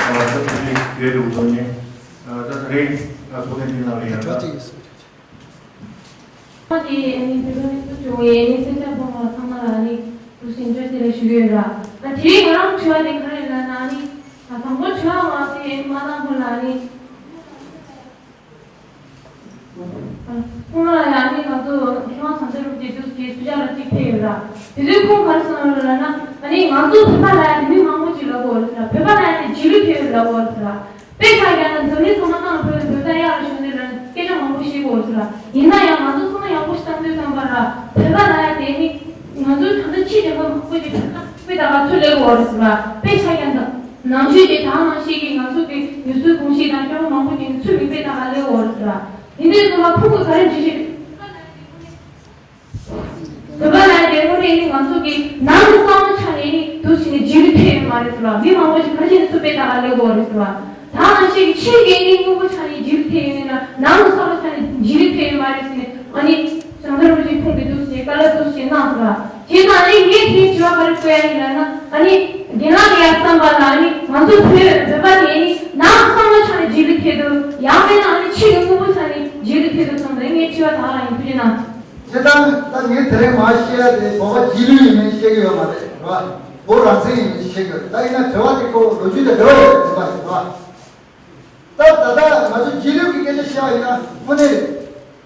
ཨ་ད་དེ་རིང་ཡོད་འདུག་དོན་ནི། ཨ་ད་དེ་རིང་ང་ཚོ་ལས་འདི་ནང་ལ་ཡང་ད། ཁ་ཅིག་ཡིན་སྲིད། ཁ་ཅིག་ཡིན་སྲིད། བོད་པ་ནི་སུ་བྱུང་བའི་ནི་སེམས་ཅན་ཕོ་མོ་ཚང་མ་ལ་ནི་ཐུགས་ཞིབ་འཇུག་ཅེས་ཞུ་གི་ཡོད་ར། ཨ་དེ་རིང་ང་རང་དྲི་བ་དེ་ག་རེ་ལབ་ན་ནི། ཨ་དང་པོ་དྲི་བ་ང་དེ་མ་དང་པོ་ལ་ནི། ཁོང་ལ་ཡང་ནི་ང་ཚོ་མཁས་དབང་བྱང་ཆུབ་རིན་པོ་ཆེ་དུས་ཀྱི་སུ་ཇཱ་ལ་གཅིག་ཕེབས་ཡོད་ར། དེ་དུས་ཁོང་ག་རེ་གསུངས་ཡོད་ལབ་ན། ཨ་ནི་ང་ཚོ་བོད་པ་ལ་ཡང་དེ་མི་མང་པོ་ཅིག་ལབ་ཡོད་རེད་ཟེར་ར། བོད་པ་ལ་ཡང་དེ་རྗེས་ལུས་ཕེབས་ཡོད་ལབ་ཡོད་རེད་ཟེར་ར། དཔེ་ཆ་བཞག་ན་འཛམ་གླིང་ཚང་མ་ནང་ལ་བོད་བོད་པ་གཡག་ལ་ཞོན་ནས་ལབ་ན་སྐད་ཆ་མང་པོ་བཤད་ཀྱི་ཡོད་རེད་ཟེར་ར། ཡིན་ན་ཡང་ང་ཚོ་ཚང་མ་ཡག་པོ་ཞིག་བཏང་དུས་ཙམ་པ་ར། བོད་པ་ལ་ཡང་དེ་ནི་ང་ཚོ་ད་ལྟ་ཕྱི་རྒྱལ་ཁབ་མང་པོ་ཅིག་བོད་པ་དཔེ་ལྟ་ག་ཚུར་སླེབས་ཡོད་རེད་ཟེར་ར། དཔེ་ཆ་བཞག་ན། ནང་ཆོས་ཀྱི་དག་སྣང་ཤེས་ཀྱི་ང་ཚོ་གི་ཡུལ་སྲོལ་གོམས་གཤིས་དང་སྐྱོ་བོ་མང་པོ་ཅིག་ནི་ཚུར་མིག་དཔེ་ལྟ་ག་སླེབས་ཡོད་རེད་ཟེར་ར། དེ་འདྲའི་ཚོ་ལ་ཕྲུ་གུ་ག་རེ་འདྲི་ཞིག་བོད་པ་ལ་དེ་དངོས་གནས་ནི་ང་ཚོ་གི་ནང་གི་བསམ་བློ་ཆ་ནས་ནི་དུ་ཕྱིན་ནས་རྗེས་ལུས་ཐེབས་ཡོད་མ་རེད་ཟེར་བ། མི་མང་པོ་ཞིག་ག་རེ་བྱས་ནས་ཚུར་དཔེ་ལྟ་ག་སླེབས་ཡོད་རེད་ཟེར་བ། ད་ནང་བཞིན་ཕྱི་གི་ནི་དངོས་པོ་ཆ་ནས་རྗེས་ལུས་ཐེབས་ཡོད་ན་ནང་གི་བསམ་བློ་ཆ་ནས་རྗེས་ལུས་ཐེབས་ཡོད་མ་རེད་ཟེར་ནས། ཨ་ནི་བྱང་ཆུབ་རིན་པོ་ཆེ་ཁོང་གིས་འདུག་ཟེར་བཀའ་སློབ་འདུག་ཟེར་གནང་ཟེར་བ། བྱས་ཙང་ཨ་ནི་ངས་དེའི་དྲི་བ་ག་རེ་བཀོད་ཡ་ཡིན་ལབ་ན། ཨ་ནི་རྒན་ལགས་ཀྱི་ཡ་བསམ་པ་ལ་ཨ་ནི་ང་ཚོ་བོད་བོད་པ་དེ་ནི་ནང་གི་བསམ་བློ་ཆ་ནས་རྗེས་ལུས་ཐེབས་འདུག་ཡང་མིན་ན་ཨ་ནི་ཕྱི་གི་དངོས་པོ་ཆ་ནས་རྗེས་ལུས་ཐེབས་འདུག་བསམ་ནས་ངས་དྲི་བ་དག་ལ་ཡིན། ཐུགས་རྗེ་གནང་། སྤྱིར་བཏང་ད་ངས་དེ་རིང་མར་བཤད་ཡ་དེ་བོད་པ་རྗེས་ལུས་ཡིན་མིན་བཤད་ཀྱི་ཡོད་མ་རེད། རེད་བ། བོད་རང་བཙན་ཡིན་མིན་བཤད་ཀྱི་ཡོད་རེད། ད་ཡིན་ན་དྲི་བ་དེ་ཁོ་ལོ་རྒྱུས་དང་འབྲེལ་བ་ཡོད་པ་རེད་བ། ད་ད་ལྟ་ང་ཚོ་རྗེས་ལུས་ཀྱི་སྐད་ཆ་བཤད་པ་ཡིན་ན་དངོས་གནས་རེད།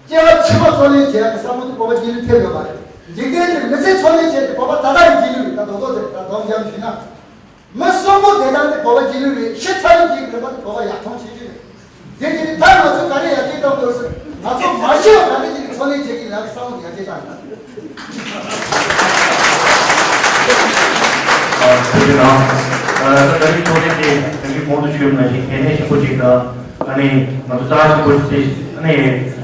སྐྱེ་བ་ཕྱི་མ་འཚོ་གནས་བྱེད་ཡག་གི་བསམ་བློ་དེ་བོད་པ་རྗེས་ལུས་ཐེབས་ཡོད་མ་རེད། འཇིག་རྟེན་གྱི་མི་ཚེ་འཚོ་གནས་བྱེད་དེ་བོད་པ་ད་ལྟ་ཡི་རྗེས་ལུས་རེད། ད་རྡོག་རྡོག་ཟེར་ད་སྡོམ་རྒྱག་ཞུས་ན། མི་གསུམ་པོ་བསྡད་སྟངས་དེ་བོད་པ་རྗེས་ལུས་རེད། ཤི་ཚར་བའི་རྗེས་ཀྱི་རེད་པ་དེ་བོད་པ་ཡག་མཐོང་ཆེ་ཤོས་རེད། དེ་བྱས་ནས་ད་ང་ཚོ་ག་རེ་ཡར་རྒྱས་གཏོང་དགོས་ཟེར། ང་ཚོ་མ་ཤི་བ་ག་རེ་བྱས་ནས་འཚོ་གནས་བྱེད་ཀྱི་ཡག་གི་བསམ་བློ་ཡར་རྒྱས་བཏང་ཡོད། ཨ་ཐུགས་རྗེ་གནང་། ཨ་ད་ད་རིང་ཐོག་ལས་དེ་ད་རིང་གོང་དུ་ཞུས་པ་ནང་བཞིན་གལ་གནད་ཆེན་པོ་ཅིག་དང་། ཨ་ནི་ང་ཚོ་རྩ་ཆེན་པོ་ཞིག་ཨ་ནི་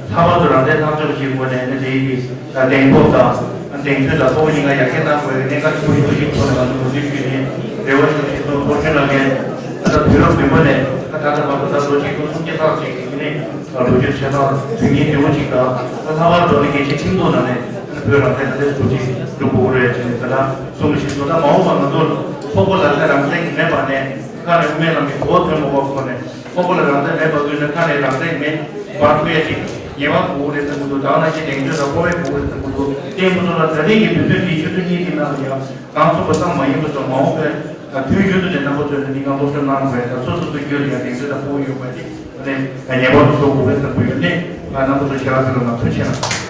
ལྷག་པར་དུ་རང་བཙན་ཐག་གཅོད་བྱེད་དགོས་ནས་ཨ་ནི་དེའི་གི་གདེང་སྤོབས་དང་གདེང་ཚོད་དང་སྤོབས་པ་གཉིས་ཀ་ཡར་རྒྱས་གནང་དགོས་པའི་གནད་འགག་ཆེན་པོ་ཞིག་ཐོག་ནས་ང་ཚོ་ངོས་འཛིན་ཞུས་ནས་རེ་བ་ཞུ་ཞུ་སོང་། ཚོགས་ཆུང་ལ་ངས་ད་ལྟ་དུས་རབས་བདུན་པ་ནས་ད་ད་ལྟ་བར་དུ་ད་ལོ་གཅིག་དང་སུམ་བརྒྱ་ལྷག་ཅིག་གི་ནི་ལོ་རྒྱུས་ཆ་ཚང་དོན་སྙིང་བདེ་བོ་ཅིག་དང་། ད་ལྷག་པར་དུ་ནི་རྒྱལ་སྤྱིའི་ཁྲིམས་ཐོག་ནང་ནས་བོད་རང་བཙན་ད་ལྟའི་བཟོ་ཅིག་སྒྲུབ་དགོས་རེད་ཅེས་ནས་ད་ལྟ་གསུངས་པ་བཞིན་དུ། ད་མ་འོངས་པ་ང་ཚོར་ཁོ་བོ་ལ་ད་རང་བཙན་གྱི་མེད་པ་ནས་ཁ་ནས་དབུ་མའི་ལམ་གྱི་གོ་བ་ཐོན་མ་དགོས་ཁོ་ནས། ཁོ་བོ་ལ་རང་བཙན་མེད་པ་དུས་ན་ཁ་ནས་རང་བཙན་མེད་པར་ཐུག་ཡ་ཅིག་ངེས་པར་དགོས་རེད་བསམ་གྱི་འདུག་དེ་ནང་བཞིན་གདེང་ཚོད་དང་སྤོབས་པ་དགོས་རེད་བསམ་གྱི་འདུག་བསྟན་པ་ཚོ་ལ་ད་རེས་ཀྱི་དུས་ཚོད་འདི་ཆུ་ཚོད་གཉིས་ཀྱི་ནང་ལ་ཡང་གང་ཐུབ་པ་ཙམ་མ་ཡིན་པ་ཙམ་མ་འོངས་པའི་དུས་རྒྱུན་དུ་ནས་རྣམ་པ་ཚོས་ནས་འདི་གང་སློབ་སྦྱོང་གནང་དགོས། ད་སོ་སོ་སོའི་རྒྱུད་ལ་ཡང་གདེང་ཚོད་དང་སྤོབས་པ་ཡོད་པ་ཅིག་ནས་ངེས་པར་དུ་བཟོ་དགོས་རེད་བསམ་གྱི་ཡོད། ནས་ང་རྣམ་པ་ཚོ་ཞེ་དྲག་ཕེབས་རོགས་གནང་། ཐུགས་རྗེ་གནང་།